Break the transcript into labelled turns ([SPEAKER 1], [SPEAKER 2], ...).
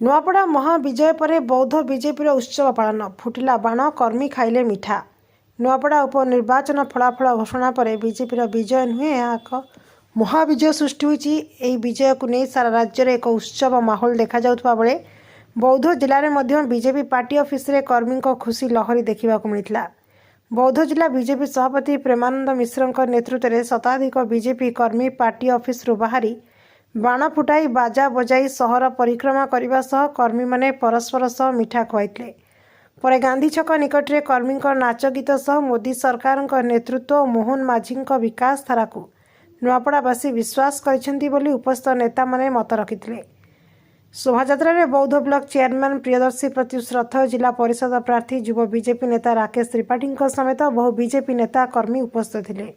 [SPEAKER 1] ନୂଆପଡ଼ା ମହାବିଜୟ ପରେ ବୌଦ୍ଧ ବିଜେପିର ଉତ୍ସବ ପାଳନ। ଫୁଟିଲା ବାଣ, କର୍ମୀ ଖାଇଲେ ମିଠା। ନୂଆପଡ଼ା ଉପନିର୍ବାଚନ ଫଳାଫଳ ଘୋଷଣା ପରେ ବିଜେପିର ବିଜୟ ନୁହେଁ, ଏହା ଏକ ମହାବିଜୟ ସୃଷ୍ଟି ହୋଇଛି। ଏହି ବିଜୟକୁ ନେଇ ସାରା ରାଜ୍ୟରେ ଏକ ଉତ୍ସବ ମାହୋଲ ଦେଖାଯାଉଥିବା ବେଳେ ବୌଦ୍ଧ ଜିଲ୍ଲାରେ ମଧ୍ୟ ବିଜେପି ପାର୍ଟି ଅଫିସରେ କର୍ମୀଙ୍କ ଖୁସି ଲହରୀ ଦେଖିବାକୁ ମିଳିଥିଲା। ବୌଦ୍ଧ ଜିଲ୍ଲା ବିଜେପି ସଭାପତି ପ୍ରେମାନନ୍ଦ ମିଶ୍ରଙ୍କ ନେତୃତ୍ୱରେ ଶତାଧିକ ବିଜେପି କର୍ମୀ ପାର୍ଟି ଅଫିସରୁ ବାହାରି ବାଣ ଫୁଟାଇ, ବାଜା ବଜାଇ ସହର ପରିକ୍ରମା କରିବା ସହ କର୍ମୀମାନେ ପରସ୍ପର ସହ ମିଠା ଖୁଆଇଥିଲେ। ପରେ ଗାନ୍ଧୀ ଛକ ନିକଟରେ କର୍ମୀଙ୍କ ନାଚ ଗୀତ ସହ ମୋଦି ସରକାରଙ୍କ ନେତୃତ୍ୱ ଓ ମୋହନ ମାଝୀଙ୍କ ବିକାଶ ଧାରାକୁ ନୂଆପଡ଼ାବାସୀ ବିଶ୍ୱାସ କରିଛନ୍ତି ବୋଲି ଉପସ୍ଥିତ ନେତାମାନେ ମତ ରଖିଥିଲେ। ଶୋଭାଯାତ୍ରାରେ ବୌଦ୍ଧ ବ୍ଲକ ଚେୟାରମ୍ୟାନ୍ ପ୍ରିୟଦର୍ଶୀ ପ୍ରତ୍ୟୁଷ ରଥ, ଜିଲ୍ଲା ପରିଷଦ ପ୍ରାର୍ଥୀ ଯୁବ ବିଜେପି ନେତା ରାକେଶ ତ୍ରିପାଠୀଙ୍କ ସମେତ ବହୁ ବିଜେପି ନେତା କର୍ମୀ ଉପସ୍ଥିତ ଥିଲେ।